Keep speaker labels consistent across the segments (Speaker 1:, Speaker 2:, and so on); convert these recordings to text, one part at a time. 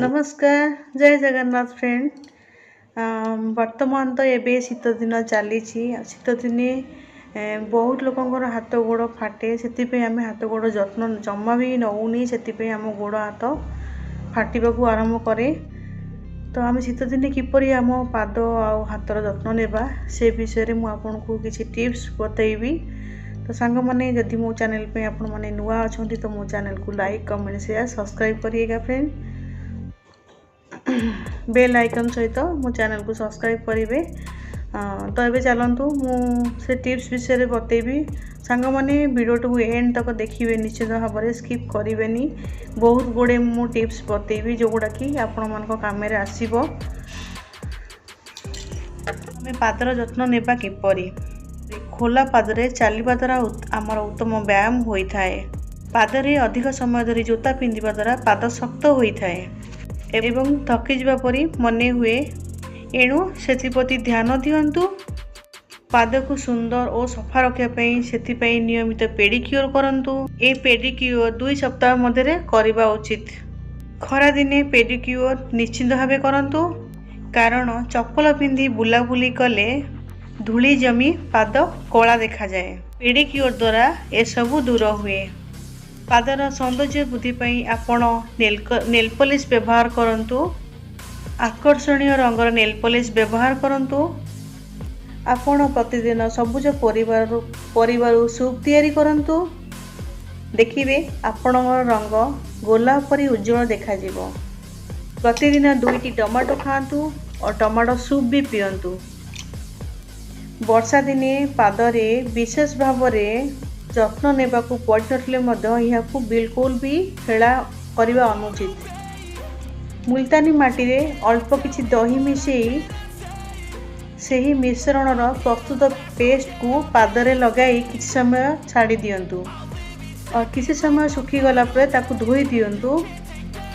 Speaker 1: ନମସ୍କାର, ଜୟ ଜଗନ୍ନାଥ ଫ୍ରେଣ୍ଡ। ବର୍ତ୍ତମାନ ତ ଏବେ ଶୀତ ଦିନ ଚାଲିଛି। ଶୀତ ଦିନେ ବହୁତ ଲୋକଙ୍କର ହାତ ଗୋଡ଼ ଫାଟେ। ସେଥିପାଇଁ ଆମେ ହାତ ଗୋଡ଼ ଯତ୍ନ ଜମା ବି ନେଉନି, ସେଥିପାଇଁ ଆମ ଗୋଡ଼ ହାତ ଫାଟିବାକୁ ଆରମ୍ଭ କରେ। ତ ଆମେ ଶୀତ ଦିନେ କିପରି ଆମ ପାଦ ଆଉ ହାତର ଯତ୍ନ ନେବା, ସେ ବିଷୟରେ ମୁଁ ଆପଣଙ୍କୁ କିଛି ଟିପ୍ସ ବତେଇବି। ତ ସାଙ୍ଗମାନେ, ଯଦି ମୋ ଚ୍ୟାନେଲ୍ ପାଇଁ ଆପଣମାନେ ନୂଆ ଅଛନ୍ତି, ତ ମୋ ଚ୍ୟାନେଲ୍କୁ ଲାଇକ୍, କମେଣ୍ଟ, ସେୟାର, ସବସ୍କ୍ରାଇବ୍ କରିଏଗା ଫ୍ରେଣ୍ଡ। ବେଲ୍ ଆଇକନ୍ ସହିତ ମୋ ଚ୍ୟାନେଲ୍କୁ ସବସ୍କ୍ରାଇବ୍ କରିବେ। ତ ଏବେ ଚାଲନ୍ତୁ, ମୁଁ ସେ ଟିପ୍ସ ବିଷୟରେ ବତେଇବି। ସାଙ୍ଗମାନେ, ଭିଡ଼ିଓଟିକୁ ଏଣ୍ଡ ତକ ଦେଖିବେ ନିଶ୍ଚିତ ଭାବରେ, ସ୍କିପ୍ କରିବେନି। ବହୁତ ଗୁଡ଼ିଏ ମୁଁ ଟିପ୍ସ ବତେଇବି, ଯେଉଁଗୁଡ଼ାକି ଆପଣମାନଙ୍କ କାମରେ ଆସିବ। ଆମେ ପାଦର ଯତ୍ନ ନେବା କିପରି? ଖୋଲା ପାଦରେ ଚାଲିବା ଦ୍ୱାରା ଆମର ଉତ୍ତମ ବ୍ୟାୟାମ ହୋଇଥାଏ। ପାଦରେ ଅଧିକ ସମୟ ଧରି ଜୋତା ପିନ୍ଧିବା ଦ୍ୱାରା ପାଦ ଶକ୍ତ ହୋଇଥାଏ ଏବଂ ଥକିଯିବା ପରି ମନେ ହୁଏ। ଏଣୁ ସେଥିପ୍ରତି ଧ୍ୟାନ ଦିଅନ୍ତୁ। ପାଦକୁ ସୁନ୍ଦର ଓ ସଫା ରଖିବା ପାଇଁ ସେଥିପାଇଁ ନିୟମିତ ପେଡ଼ିକ୍ୟୁର କରନ୍ତୁ। ଏହି ପେଡ଼ିକ୍ୟୁର 2 ସପ୍ତାହ ମଧ୍ୟରେ କରିବା ଉଚିତ। ଖରାଦିନେ ପେଡ଼ିକ୍ୟୁର ନିଶ୍ଚିତ ଭାବେ କରନ୍ତୁ, କାରଣ ଚପଲ ପିନ୍ଧି ବୁଲାବୁଲି କଲେ ଧୂଳି ଜମି ପାଦ କଳା ଦେଖାଯାଏ। ପେଡ଼ିକ୍ୟୁର ଦ୍ୱାରା ଏସବୁ ଦୂର ହୁଏ। ପାଦର ସୌନ୍ଦର୍ଯ୍ୟ ବୃଦ୍ଧି ପାଇଁ ଆପଣ ନେଲ୍ ପଲିସ୍ ବ୍ୟବହାର କରନ୍ତୁ। ଆକର୍ଷଣୀୟ ରଙ୍ଗର ନେଲ୍ ପଲିସ୍ ବ୍ୟବହାର କରନ୍ତୁ। ଆପଣ ପ୍ରତିଦିନ ସବୁଜ ପରିବାରୁ ସୁପ୍ ତିଆରି କରନ୍ତୁ। ଦେଖିବେ, ଆପଣଙ୍କର ରଙ୍ଗ ଗୋଲାପ ପରି ଉଜ୍ଜଳ ଦେଖାଯିବ। ପ୍ରତିଦିନ 2ଟି ଟମାଟୋ ଖାଆନ୍ତୁ ଓ ଟମାଟୋ ସୁପ୍ ବି ପିଅନ୍ତୁ। ବର୍ଷା ଦିନେ ପାଦରେ ବିଶେଷ ଭାବରେ ଯତ୍ନ ନେବାକୁ ପଡ଼ିନଥିଲେ ମଧ୍ୟ ଏହାକୁ ବିଲକୁଲ ବି ହେଳା କରିବା ଅନୁଚିତ। ମୁଲତାନୀ ମାଟିରେ ଅଳ୍ପ କିଛି ଦହି ମିଶାଇ ସେହି ମିଶ୍ରଣର ପ୍ରସ୍ତୁତ ପେଷ୍ଟକୁ ପାଦରେ ଲଗାଇ କିଛି ସମୟ ଛାଡ଼ି ଦିଅନ୍ତୁ। କିଛି ସମୟ ଶୁଖିଗଲା ପରେ ତାକୁ ଧୋଇ ଦିଅନ୍ତୁ।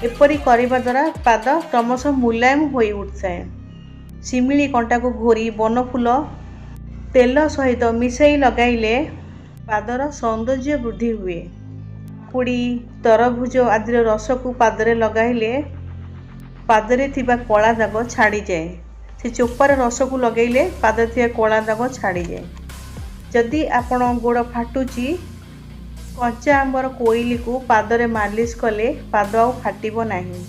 Speaker 1: ଏପରି କରିବା ଦ୍ୱାରା ପାଦ କ୍ରମଶଃ ମୁଲାୟମ ହୋଇ ଉଠିଥାଏ। ଶିମିଳି କଣ୍ଟାକୁ ଘୋରି ବନଫୁଲ ତେଲ ସହିତ ମିଶାଇ ଲଗାଇଲେ ପାଦର ସୌନ୍ଦର୍ଯ୍ୟ ବୃଦ୍ଧି ହୁଏ। କାକୁଡ଼ି, ତରଭୁଜ ଆଦିର ରସକୁ ପାଦରେ ଲଗାଇଲେ ପାଦରେ ଥିବା କଳା ଦାଗ ଛାଡ଼ିଯାଏ। ସେ ଚୋପାର ରସକୁ ଲଗାଇଲେ ପାଦରେ ଥିବା କଳା ଦାଗ ଛାଡ଼ିଯାଏ। ଯଦି ଆପଣ ଗୋଡ଼ ଫାଟୁଛି, କଞ୍ଚା ଆମ୍ବର କୋଇଲିକୁ ପାଦରେ ମାଲିସ କଲେ ପାଦ ଆଉ ଫାଟିବ ନାହିଁ।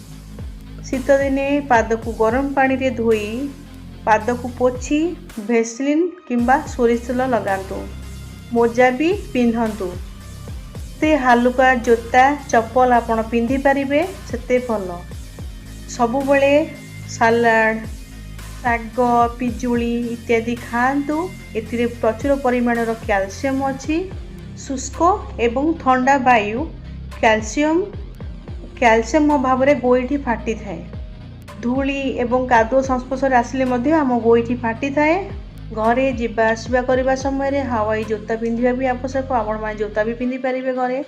Speaker 1: ଶୀତଦିନେ ପାଦକୁ ଗରମ ପାଣିରେ ଧୋଇ ପାଦକୁ ପୋଛି ଭେସଲିନ୍ କିମ୍ବା ସୋରିଷ ତେଲ ଲଗାନ୍ତୁ। ମୋଜା ବି ପିନ୍ଧନ୍ତୁ। ଯେତେ ହାଲୁକା ଜୋତା ଚପଲ ଆପଣ ପିନ୍ଧିପାରିବେ, ସେତେ ଭଲ। ସବୁବେଳେ ସାଲାଡ଼, ଶାଗ, ପିଜୁଳି ଇତ୍ୟାଦି ଖାଆନ୍ତୁ। ଏଥିରେ ପ୍ରଚୁର ପରିମାଣର କ୍ୟାଲସିୟମ୍ ଅଛି। ଶୁଷ୍କ ଏବଂ ଥଣ୍ଡା ବାୟୁ କ୍ୟାଲସିୟମ୍ ଅଭାବରେ ଗୋଇଠି ଫାଟିଥାଏ। ଧୂଳି ଏବଂ କାଦୁଅ ସଂସ୍ପର୍ଶରେ ଆସିଲେ ମଧ୍ୟ ଆମ ଗୋଇଠି ଫାଟିଥାଏ। ଘରେ ଯିବା ଆସିବା କରିବା ସମୟରେ ହାୱାଇ ଜୋତା ପିନ୍ଧିବା ବି ଆବଶ୍ୟକ। ଆପଣମାନେ ଜୋତା ବି ପିନ୍ଧିପାରିବେ ଘରେ।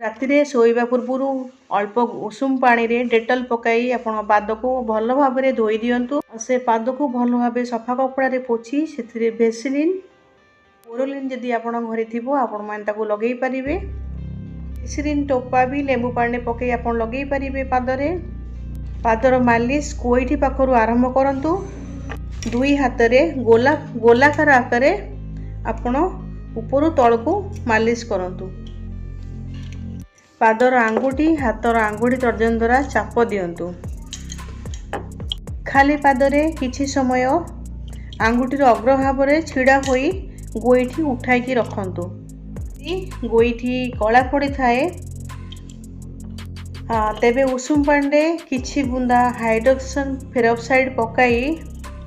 Speaker 1: ରାତିରେ ଶୋଇବା ପୂର୍ବରୁ ଅଳ୍ପ ଉଷୁମ ପାଣିରେ ଡେଟଲ୍ ପକାଇ ଆପଣଙ୍କ ପାଦକୁ ଭଲ ଭାବରେ ଧୋଇ ଦିଅନ୍ତୁ। ସେ ପାଦକୁ ଭଲ ଭାବେ ସଫା କପଡ଼ାରେ ପୋଛି ସେଥିରେ ଭେସଲିନ୍, ବୋରୋଲିନ୍ ଯଦି ଆପଣଙ୍କ ଘରେ ଥିବ, ଆପଣମାନେ ତାକୁ ଲଗାଇ ପାରିବେ। ଗ୍ଲିସରିନ୍ ଟୋପା ବି ଲେମ୍ବୁ ପାଣିରେ ପକାଇ ଆପଣ ଲଗାଇ ପାରିବେ ପାଦରେ। ପାଦର ମାଲିସ ଗୋଇଠି ପାଖରୁ ଆରମ୍ଭ କରନ୍ତୁ। ଦୁଇ ହାତରେ ଗୋଲାକାର ଆକାରରେ ଆପଣ ଉପରୁ ତଳକୁ ମାଲିସ କରନ୍ତୁ। ପାଦର ଆଙ୍ଗୁଠି ହାତର ଆଙ୍ଗୁଠି ତର୍ଜନୀ ଦ୍ୱାରା ଚାପ ଦିଅନ୍ତୁ। ଖାଲି ପାଦରେ କିଛି ସମୟ ଆଙ୍ଗୁଠିର ଅଗ୍ରଭାଗରେ ଛିଡ଼ା ହୋଇ ଗୋଇଠି ଉଠାଇକି ରଖନ୍ତୁ। ଗୋଇଠି କଳା ପଡ଼ିଥାଏ, ତେବେ ଉଷୁମ ପାଣିରେ କିଛି ବୁନ୍ଦା ହାଇଡ୍ରୋଜେନ୍ ପେରକ୍ସାଇଡ଼ ପକାଇ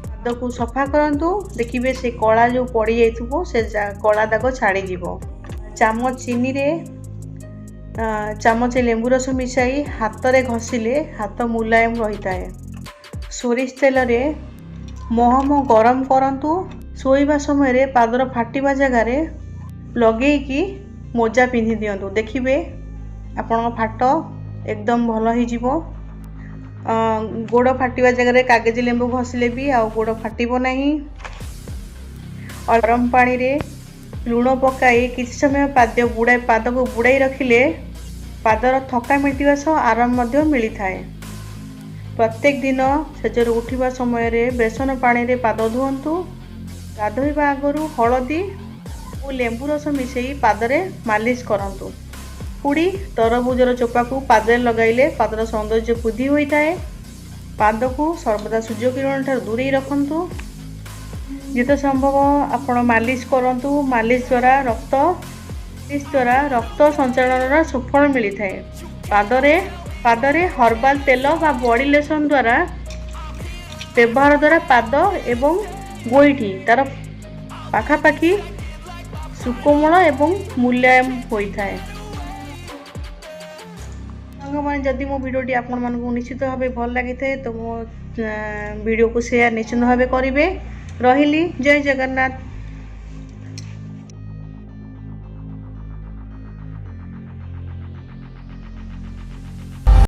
Speaker 1: ପାଦକୁ ସଫା କରନ୍ତୁ। ଦେଖିବେ, ସେ କଳା ଯେଉଁ ପଡ଼ିଯାଇଥିବ, ସେ କଳା ଦାଗ ଛାଡ଼ିଯିବ। ଚାମଚ ଚିନିରେ ଚାମଚ ଲେମ୍ବୁ ରସ ମିଶାଇ ହାତରେ ଘଷିଲେ ହାତ ମୁଲାୟମ ରହିଥାଏ। ସୋରିଷ ତେଲରେ ମହମ ଗରମ କରନ୍ତୁ। ଶୋଇବା ସମୟରେ ପାଦର ଫାଟିବା ଜାଗାରେ ଲଗେଇକି ମୋଜା ପିନ୍ଧି ଦିଅନ୍ତୁ। ଦେଖିବେ, ଆପଣଙ୍କ ଫାଟ ଏକଦମ ଭଲ ହେଇଯିବ। ଗୋଡ଼ ଫାଟିବା ଜାଗାରେ କାଗଜ ଲେମ୍ବୁ ଘଷିଲେ ବି ଆଉ ଗୋଡ଼ ଫାଟିବ ନାହିଁ। ଗରମ ପାଣିରେ ଲୁଣ ପକାଇ କିଛି ସମୟ ପାଦକୁ ବୁଡ଼ାଇ ରଖିଲେ ପାଦର ଥକା ମେଣ୍ଟିବା ସହ ଆରାମ ମଧ୍ୟ ମିଳିଥାଏ। ପ୍ରତ୍ୟେକ ଦିନ ଶେଯରୁ ଉଠିବା ସମୟରେ ବେସନ ପାଣିରେ ପାଦ ଧୁଅନ୍ତୁ। ଗାଧୋଇବା ଆଗରୁ ହଳଦୀ ଓ ଲେମ୍ବୁ ରସ ମିଶାଇ ପାଦରେ ମାଲିସ କରନ୍ତୁ। କାକୁଡ଼ି, ତରଭୁଜର ଚୋପାକୁ ପାଦରେ ଲଗାଇଲେ ପାଦର ସୌନ୍ଦର୍ଯ୍ୟ ବୃଦ୍ଧି ହୋଇଥାଏ। ପାଦକୁ ସର୍ବଦା ସୂର୍ଯ୍ୟକିରଣ ଠାରୁ ଦୂରେଇ ରଖନ୍ତୁ। ଯେତେ ସମ୍ଭବ ଆପଣ ମାଲିସ କରନ୍ତୁ। ମାଲିସ ଦ୍ୱାରା ରକ୍ତ ମାଲିସ ଦ୍ୱାରା ରକ୍ତ ସଞ୍ଚାଳନର ସୁଫଳ ମିଳିଥାଏ। ପାଦରେ ହର୍ବାଲ ତେଲ ବା ବଡି ଲୋସନ ଦ୍ୱାରା ବ୍ୟବହାର ଦ୍ୱାରା ପାଦ ଏବଂ ଗୋଇଠି ତାର ପାଖାପାଖି ସୁକୋମଳ ଏବଂ ମୂଲ୍ୟାୟମ ହୋଇଥାଏ। ସାଙ୍ଗମାନେ, ଯଦି ମୋ ଭିଡ଼ିଓଟି ଆପଣମାନଙ୍କୁ ନିଶ୍ଚିତ ଭାବେ ଭଲ ଲାଗିଥାଏ, ତ ମୋ ଭିଡ଼ିଓକୁ ସେୟାର ନିଶ୍ଚିତ ଭାବେ କରିବେ। ରହିଲି, ଜୟ ଜଗନ୍ନାଥ।